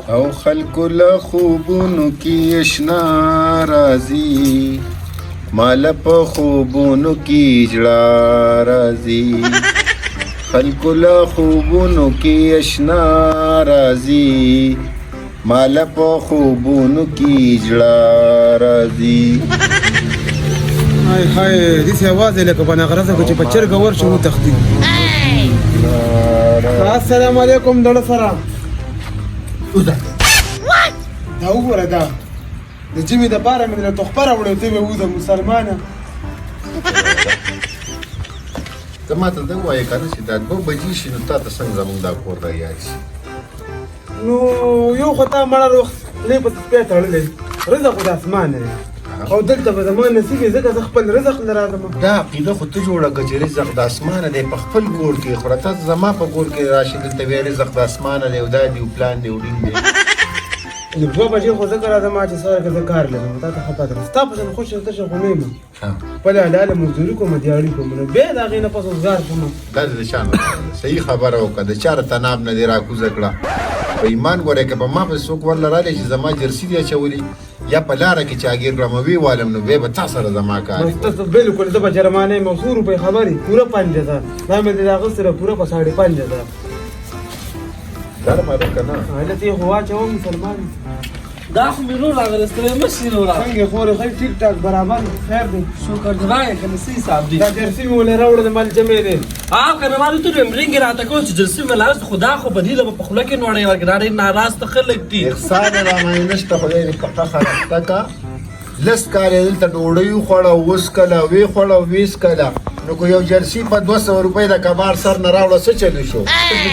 او خلکو له خوبونو کې اشنا راځي، مال په خوبونو کې ژړا راځي. خلکو له خوبونو کې اشنا راځي، مال په خوبونو کې ژړا راځي. هاي هاي، داسې اواز دی لکه په نغره کې چې په چرګه ورشي وتښتي. السلام علیکم دړه سره. وځه. دا وګوره، دا د جمعې دپاره مې درته تحفه راوړې، ته مې وځه مسلمانه. ته ماته دا ووایې که نه چې دا 2 بجې شي نو تا ته څنګه زموږ دا کور را یاد شي؟ نو یو خو تا مړه روغ خولې په سپی تړلی، رزق خو د اسمانه دی او دلته به زما نصیب وي، ځکه زه خپل رزق له راځم. دا عقیده خو ته جوړه کړه چې رزق د اسمانه دی. په خپل کور کې خوره، ته زما په کور کې راشي دلته بیا رزق د اسمانه دی او دا دی او پلان دی او ډینګ دی. نو 2 بجې خو ځکه راځم چې سهار کې زه کار لرم. تا ته ښه پته ده، ستا په شان خوش تشه خو نه یم. خپله حلاله مزدوري کوم، دیاړي کوم، نو بیا د هغې نه پس روزګار کوم. دا د چا نه صحیح خبره وکړه، د چا د تناب نه دې راکوزه کړه. په ایمان ګوره که په ما پسې څوک ورله راغلی چې زما جرسي دې اچولي یا په لاره کې چاګیر کړم وی والم، نو بیا به تا سره زما کار بس ته بالکل زه به جرمانه یم. څو روپۍ خبرې، پوره 5000 دا مې د هغه سره پوره په 5500. ګرمه ده که نه؟ هلته یې خو واچوه مسلمان. دا خو مې ورور راغلی، ستړی مه شي وروره. څنګه خورې؟ ښه، ټیک ټاک برابر، خیر دی؟ شکر دی، وایه که نه څه حساب دی؟ دا جرسي مې ولې راوړه، د مال جمع دی. ها که نه، ما ته رنګ راته کول چې جرسي مې لاس، خو دا خو به دې له په خوله کې نوړی ورکړي، دا ډېر ناراسته خلک دي. احسان راماینه نشته، خدای دې په قهر اخته کا. 10 کاله یې دلته ډوډۍ وخوړه، وڅکله، ویې خوړه، ویې څکله، نو که یو جرسي په 200 روپۍ د کباړ سر نه راوړه، څه چلی شو؟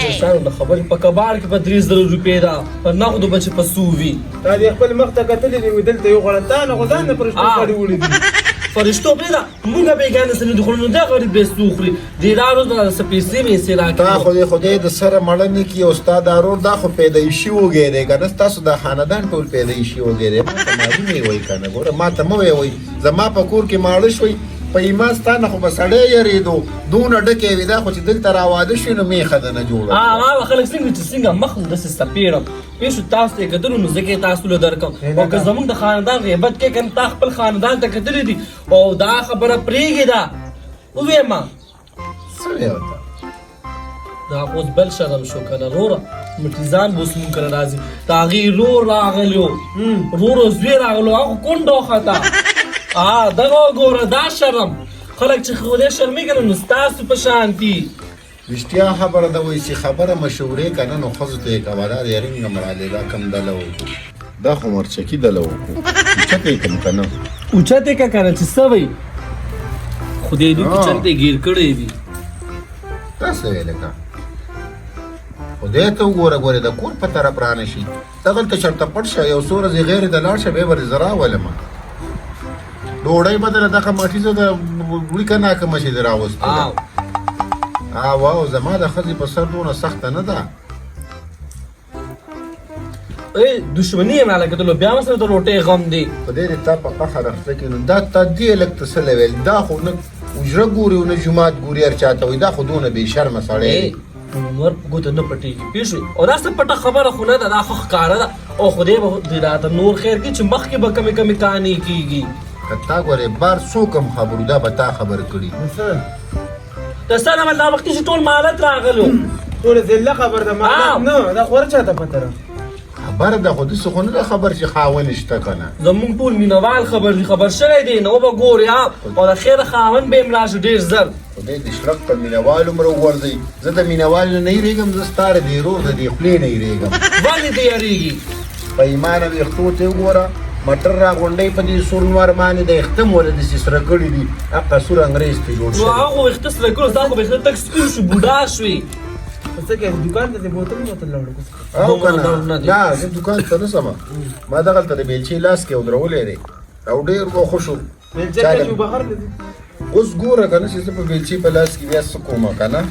جرسانو د خبرې، په کباړ کې په 3000 روپۍ ده، په نغدو به چې په څو وي؟ تا دې خپل مخ ته کتلې دي؟ دلته یو غړه تا نه خو ځان نه پرشتو کړي وړي دي. فرشتو پرېږده، موږ بېګانه سره دي خورو، نو دا غریب به څو خوري؟ دې دا روز څه پیسې مېسې راکړي. تا خو دې خدای د سره مړه نه کړي. او ستا دا ورور دا خو پیدایشي وږی دی که نه؟ ستاسو دا خاندان ټول پیدایشي وږی دی. ما ته معلومې وایي که نه؟ ګوره، ما ته مه وایي، زما په کور کې ماړه شوئ. په ایمان ستا نه خو به سړی یرېدو، دونه ډکی وي. دا خو چې دلته راواده شوې نو میخه د نه جوړه. هغه خلک څنګه چې څنګه مخ داسې څپېړم پېښو تاسو ته یې کتلو، نو ځکه یې تاسو له درکم. او که زموږ د خاندان غیبت کې که تا خپل خاندان ته کتلي دي او دا خبره پرېږدي، دا وویم. څه وایې ورته؟ دا خو اوس بل شرم شو که نه وروره؟ مټیزان به اوس مونږ کره راځي. د هغې ورور راغلی و، ورور او زوی راغلو، هغه خو کونډه وخته. دغه وګوره، دا شرم خلک چې خدای شرمېږي نو ستاسو په شان دي. رښتیا خبره ده، وایي چې خبره مشورې که نه نو ښځو ته یې کوه. دا دی رنګ هم راغلی. دا کوم ډله وکړو؟ دا خو مرچکي ډله وکړو، اوچته یې کړم که نه؟ اوچتې که کنه چې څه وایي، خدای دې چرته یې ګیر کړی دي. دا څه ویې؟ لکه خدای ته وګوره، ګوره د کور په طرف رانه شي. دغلته چېرته پټ شه، یو څو ورځې غیر د لاړ شه، بیا به دې زه راولم. ډوډۍ به درله دغه مټیزه د وړي که نه کومه چې دې راوستې ده. او زما د ښځې په سر دونه سخته نه ده. ای دښمني یې راله کتلو، بیا سره د روټۍ غم دی. خدای دې تا په قهر اخته کړي. نو دا تا دې هلک ته څه له ویل؟ دا خو نه حجره ګوري او نه جومات ګوري، هر چا ته وایي. دا خو دونه بې شرمه سړی دی. عمر په ګوته نه پټېږي، پوه شوې؟ او دا څه پټه خبره خو نه ده، دا خو ښکاره ده. او خدای به دې راته نور خیر کړي چې مخکې به کمې کمې کانې کېږي. که تا ګورې بار څوک هم خبرو، دا به تا خبر کړي. د څه نه دا وختي چې ټول مالت راغلو. ټوله ضلع خبر ده، مالت نه دا خو هر چا ته پته ده. خبر ده خو داسې خو نه ده خبر چې خاوند شته که نه. زمونږ ټول مینوال خبر دي، خبر شوی دی، نو به ګورې. او د خیره خاوند به یې ملا شو ډېر زر. خدای دې شرک په مینوال عمر وغورځوي. زه د مینوال نه یریږم، زه ستا د دې ورور د دې خولې نه یریږم. ولې دې یریږي؟ په ایمان ویښتو ته وګوره، مټر را غونډۍ په دې سور نور باندې د ویښته مو له داسې سره کړي دي، هغه سور انګرېز ته جوړ نو شوی. هغه ویښته سره کړو، دا خو ویښته تک سپین شو، بوډا شوې. څه کوې؟ دوکان ته دې بوتل بوتل راوړو؟ او که دومره نه؟ نه دی. نه، زه دوکان ته نه ځم. ما دغلته د بیلچې لاس کې ودرولی دی او ډېر وخوشو. بیلچه چاله- کې بهر ته ځي. اوس ګوره که نه چې زه په بیلچې په لاس کې بیا څه کومه که نه،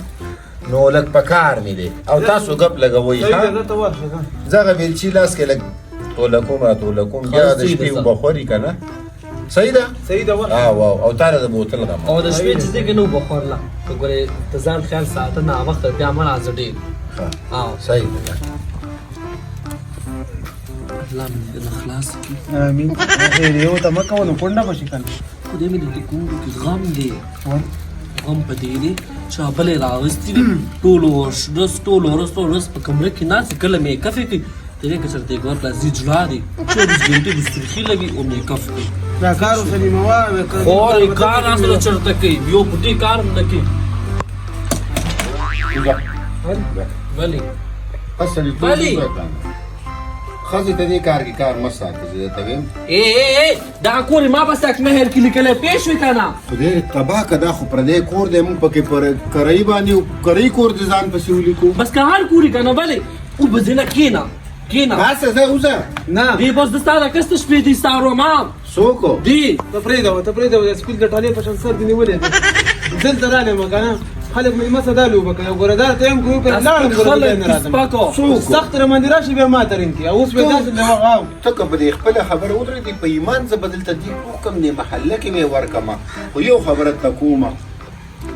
نو لږ په کار مې دی او تاسو ګپ لګوئ. صحیح ده. ښه. زه ته ورشه ځه. زه هغه بیلچې لاس کې لږ توله کوم را توله کوم، بیا د صحیح شپې ده. اوبه خوري که نه؟ صحیح ده. صحیح ده، ورشه. او او تا له د بوتل غم. او د شپې چې ځې که نه، وبخورله که ګورې د ځان خیال ساته، ناوخته بیا مه راځه ډېر. ښه. او صحیح ده. الله مې دې نه خلاص کړي. امين. خیر یو ته مه کوه نو کونډه به شي کنه. خدای مې دې کونډو کې غم دی، غم په دې دی چې بلې راوستي دي. ټول ورځ ټول ورځ ټول ورځ په کمره کې ناست، کله میک اپ یې کوي. ترې که چېرته یې ورکړه ځي جړا دی، 24 ګنټې د سرخي لګي او میک اپ کوي. دا کار اوسنی موا. خور یې کار راسره چېرته کوي، یو په دې کار هم نه کوي. ولې؟ ولې؟ ښځې ته دې کار کې کار مه ساته، چې درته وایم. ای ای ای، دا کور یې ما په ساک مهر کې لیکلی پېښ شوې که نه؟ خدای دې تباه که، دا خو پردی کور دی، موږ پکې پر کرایي باندې کرایي کور دې ځان پسې ولیکو. بس که هر کور یې که نه، ولې وبه ځینه کښېنه کښېنه. بس ځه وځه. نه دی بس د ستا د کس ته شپې دي، ستا روما څوک دی. ته پرېږده، ته پرېږده، د سکول د ټالې په شان سر دې نیولی دی. دلته راغلی ما که نه، خلک مېلمه څه دا لوبه کوي. ګوره دا ته هم کوي که لاړم، ګوره بیا نه راځم. سخت راماندې راشي بیا ما ته رنګ کړي. او اوس بیا داسې دی وغاو. ته که په دې خپله خبره ودرېدې، په ایمان زه به دلته دې وکړم، دې محله کې به یې ورکړم. خو یو خبره ته کومه،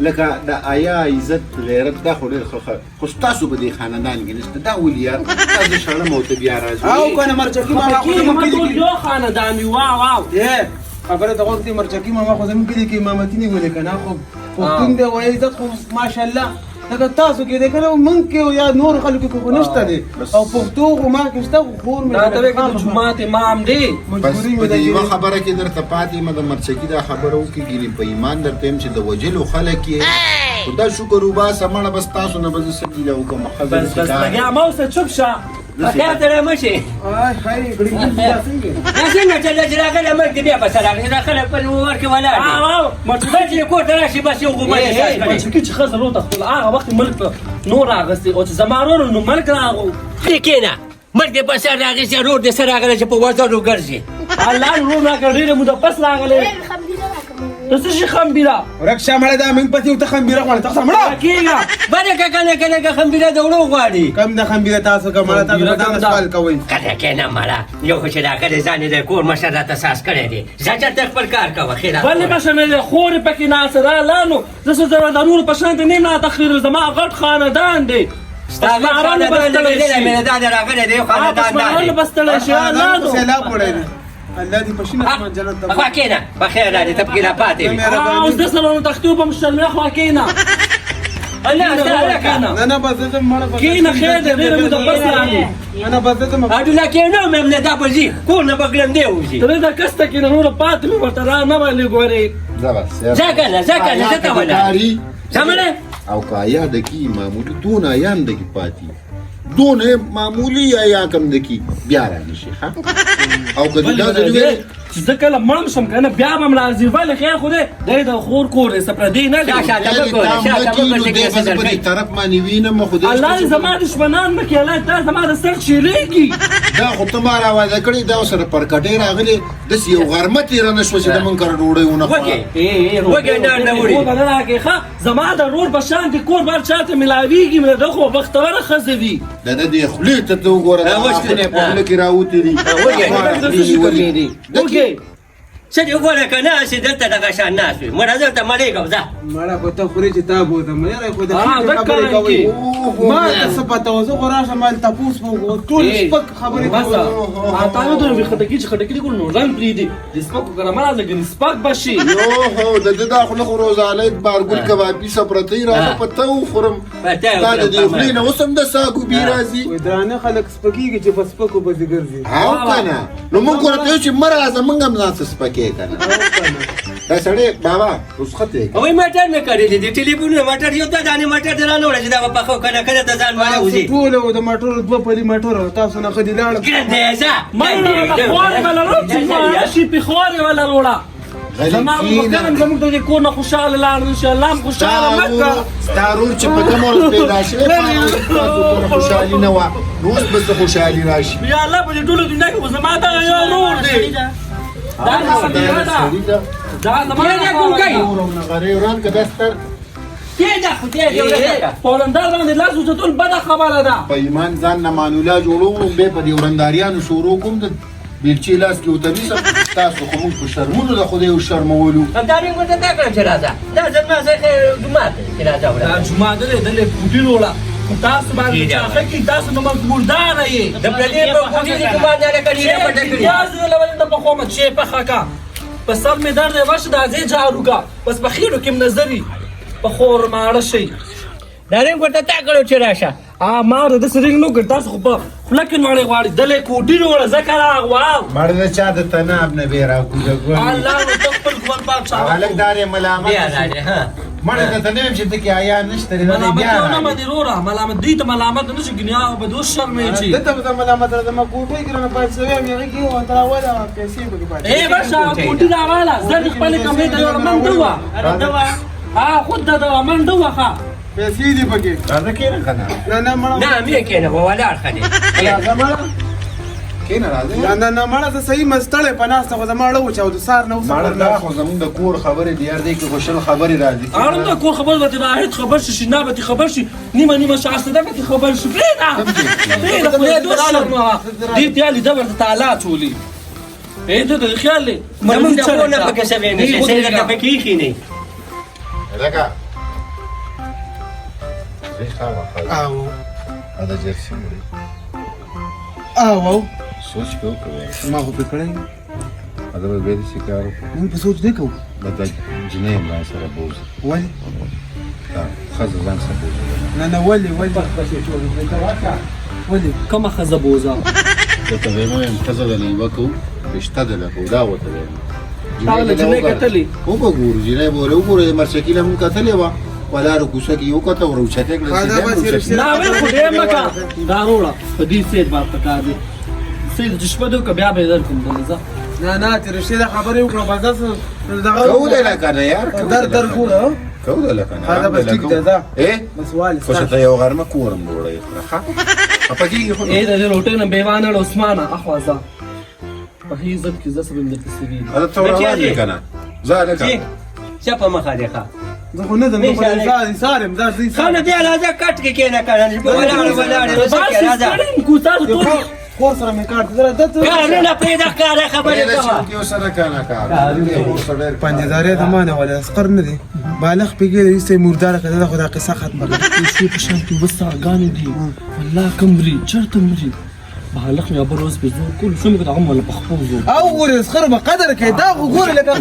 لکه د آیا عزت غیرت دا خو ډېر ښه، خو ستاسو په دې خاندان کې نشته. دا ولې یار؟ تاسو شړم او ته بیا راځې. او که نه مرچکي ماما خو زموږ کلي کې یو خاندان یو. واو واو خبره ته غوږ دی. مرچکي ماما خو زموږ کلي کې امامتي نیولې که نه، خو پښتون دی، وایي عزت خو ماشاءالله لکه تاسو کې دی که نه، موږ کې یا نور خلکو کې خو نشته دی. او پښتو خو ما کې شته، خو خور مې دا ته وایې که د جومات امام دی. بس په دې یوه خبره کې درته پاتې یم، د مرچکي دا خبره وکړي. ګینې په ایمان درته یم چې د وژلو خلک یې، خو دا شکر وباسه مړه. بس تاسو نه به زه څه ګیله وکړم؟ ښځه بس بس لګیا مه اوسه، چوپ شه، بخیر ته مه شې. آی های ګړنګي دا څنګه؟ دا څنګه چې راغلی ملک دې بیا په سر راغلی، دا خلک په ور کې ولاړ دي. بس چې کور ته راشي بس یو غوبل یې ساز کړی. مرچکي چې ښځه ورور ته خپل هغه وخت ملک ته نور راغستی، او چې زما ورور نو ملک راغو. دې کښېنه، ملک دې په سر راغستی، ورور دې سر راغلی چې په وزرو ګرځي. الله ورور راکړ، ډېره موده پس راغلی. ته څه شي خمبیره؟ ورک شه مړه، دا موږ پسې ته خمبیره غواړې، ته مړه کېږه. بله که کله کله که خمبیره د وړو غواړي. کم د خمبیره تاسو که مړه، تاسو به دا سوال کوئ. کله کښېنه مړه، یو خو چې راغلی ځان یې د کور مشر راته ساز کړی دی. ځه چېرته خپل کار کوه، خیر. ولې مشر مې دی، خور یې پکې ناسته ده. لا نو زه څه زره د نورو په شان ته نه یم راتخریدلی، زما غټ خاندان دی. ستا غټ خاندان دی، دا دی راغلی دی خاندان دا دی. به ستړی شي. الله نو سیلاب وړی دی. الله دې په شین اسمان جنت ته. خوا کښېنه، په خیر راځې، ته پکې لا پاتې وې. اوس د سره تختې وبم شرمې. خوا کښېنه. الله ستا نه نه، بس زه مړه کښېنه، خیر دی، ډېره موده پس راغلې. نه نه، بس زه ځم. اډو لا کښېنه مې نه، دا به ځي کور نه به ګړندی وځي. ته دا کس ته کښېنه، نوره پاتې مې ورته را نه ولې ګورې. ځه که نه، ځه که نه، ځه ته ولاړ ځه مړه. او که آیا د کی معمولي دونه آیا هم د کی پاتې دونه معمولي آیا کم د کی بیا را نشي. ښه، او که دا ځل ویل چې زه کله مړم شم که نه، بیا به هم راځي. ولې خیر خو دی، دی د خور کور دی، څه پردی نه دی. په دې طرف باندې وینم خو الله دې زما دښمنان نه کړي، الله دا زما د سر شیرېږي. دا خو ته ما راواده کړې، دا سره پر کټۍ راغلې، داسې یو غرمه تېره نه شوه چې د موږ کره ډوډۍ ونه خوړه. وږی نان نه وړي. نه راکې. ښه، زما د ورور په شان دې کور بار چاته ملاویږي؟ ده خو بختوره ښځه وي. د ده دې خولې ته ته وګوره، دا غاښونه یې په خوله کې راوتي دي. وږی څه دې وګوره که نه، هسې دلته دغه شان ناست وي. مړه دلته مړېږم ځه. مړه خو ته خورې چې تا بوځم، یاره خو د خبرې کوئ. ما ته څه پته وه، زه خو راشم هلته تپوس به وکړو، ټول سپک خبرې کوي. تا نه دومره خټکي چې خټکي دي ګورو نو رنګ پرېږدي، د سپکو کره مه راځه ګنې سپک به شي. یوهو د ده دا خوله خو روزانه بارګل کبابي څه پرته یې راته په ته وخورم. دا د دې خولې نه اوس هم د ساګو بی راځي. وایي درانه خلک سپکېږي چې په سپکو پسې ګرځي. او که نه نو موږ ورته وایو چې مه راځه، موږ هم ځان څه سپکې که نه. دا سړی بابا رخصت یې وایي موټر مې کړی دی، ټلیفونونه موټر یو دوه دانې موټر دې رانه وړه چې دا به پخو کله کله ته ځان والا وځي. ټول د موټرو دوه پلي موټر تاسو نه ښه دي لاړم. ګرځې ځه. مړه خور ولا روړه چې پخور ولا روړه. زما مکرم زموږ د کور نه خوشاله لاړ نشي، الله هم خوشاله مه کړه. ستا ورور چې په کومه ورځ پیدا شوی تاسو کور خوشحالي نه وه، نو اوس به څه خوشحالي راشي؟ یا الله په دې ټوله دنیا کې خو زما دغه یو ورور دی. دا سړی ده، دا زما نغرې وران که دا ستر کېږه خدای دې ورکړه. په ورندار باندې لاس اوچتول بده خبره ده. په ایمان ځان نه مانولا جوړوم، بیا په دې ورنداریانو شروع کوم، د بیلچې لاس کې ورته نیسم. تاسو خو موږ په شرمونو د خدای وشرمولو. دا مې ورته دا کړم چې راځه، دا زما ځای جومات دی چې راځه وړه. دا جومات دی، دلې کوټي روړه. تاسو باندې چا ښه کړي، تاسو نو مرداره یې. د پردې په کوټې کې باندې لکه ډېره پټه کړې. پیاز ولولې ته په خومه چې پخه کا، په سر مې درد دی، ورشه دا ځای جارو کا، بس په خېټو کې م نظري په خور ماړه شئ. دا رنګ ورته تا کړو چې راشه. ما د داسې رنګ نو کړ، تاسو خو په خوله کې نوړې غواړي، دلې کوټي وروړه ځکه راغواړم. مړه د چا د تناب نه بیا راکوزه ګوري. الله نو ته خپل ګمان پاک شه. هغه هلک دار یې ملامت بیا راغلی ها. مړه ته ته نه وایم چې ته کې حیا نشته دی، ملامت بیا نه راغلی. مني وروره، ملامت دوی ته ملامت نه شي، ګنې هغه به دوست شرمېږي چې دته به ملامت راځه، ما کوټې کې رانه پاتې شوی مې، هغې کې ورته راوله پیسې پکې پاتې. ای بشه کوټي راواله، زه دې خپلې کمرې ته یوړم، منډه وه. ها خود د دوا منډه وه. پیسې دي پکې. راځه کښېنه که نه؟ نه نه مړه. نه مې کښېنه، ولاړ ښه دی. راځه مړه. کښېنه راځه. نه نه نه مړه، زه صحیح مستړی په ناسته، خو زما اړه وچه او د سهار نه اوسه مړه پر دا ناست. خو زمونږ د کور خبرې دي، یار دې کې خو شل خبرې راځي. اړم د کور خبر به راهیت خبر شي، شینا به خبر شي، نیمه نیمه شاسته به خبر شي. پرېږده پرېږده، خدای دوست شرموه. دې تیا لیده ورته تالا چولي. ای ته د خیال دی زمونږ د کور نه پکې سوی نه شي، سړی درته پکې ایښي نه. لکه زه خامخا. او دا جرسي وړي. او سوچ په وکړه. ما خو پرې کړی. دا به بیا داسې کار وکړو. مونږ په سوچ دی کوو. به دا جینۍ هم ځان سره بوځي. ولې؟ دا ښځه ځان سره بوځي. نه نه ولې ولې ولې؟ کومه ښځه بوځه؟ درته وایم وایم ښځه د نه یوه کوو، رشته د له کوو، دا ورته وایم. تا له جینۍ کتلې؟ وبه ګورو، جینۍ به ورته وګورو. د مرچکي له مونږ کتلې وه، په لارو کوڅه کې یې وکته، ور اوچته کړه. دا بس یې رښتیا. دا ویل خدای مه کا، دا روړه په دې سید باندې پکار دی. سید چې شپه دی وکړه، بیا به یې درکړم دله. ځه. نه نه چې رښتیا دا خبرې وکړه، بس داسې دغه کوو دی لکه نه یار، در در ګوره. کوو دی لکه نه. ها، دا بس ټیک دی، ځه. بس والې خو چې ته یو غرمه کور هم ډوډۍ خورې، ښه خفه کېږي خو. ای د دې روټۍ نه بېوانه ړه عثمانه، اخوا ځه په ښه عزت کې ځه، څه به مې درته څه ویلي. هلته ته روان یې که نه؟ ځه هلکه. څه په مخه دی ښه. زه خو نه ځم، زه خو ایسار یم، ځه زه ایسار. ښه نو بیا راځه کټ کې کښېنه که نه، ولاړ ولاړ راځه. تاسو ټول کور سره مې کار دی، زه ته کارونه نه پرېږده، ښکاره خبرې کوه. یو سره که نه کار پنجهزارې زما نه ولې اسقر نه دی بالغ پېږې دی، ایسته یې مرداره کړه. دا خو دا قصه ختمه کړه. پیسې په شان کې اووه ساګانې دي، والله که مري چېرته مري. بالغ مې ابر اوس پې زور کول شو، مې که هغه مې په خپو زور. او ګورې اسقر به قدر کوي، دا خو ګورې لکه